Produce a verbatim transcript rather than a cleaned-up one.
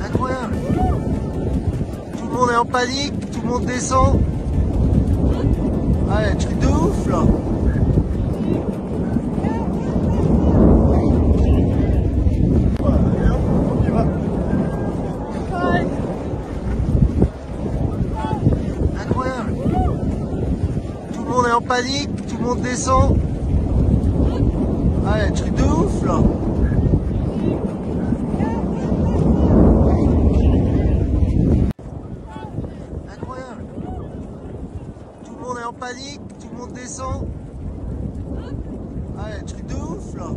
Incroyable. Tout le monde est en panique, tout le monde descend. Ah, un truc de ouf là. Incroyable. Tout le monde est en panique, tout le monde descend. Ah, un truc de ouf là. Incroyable. Tout le monde est en panique, tout le monde descend. Ah, un truc de ouf là.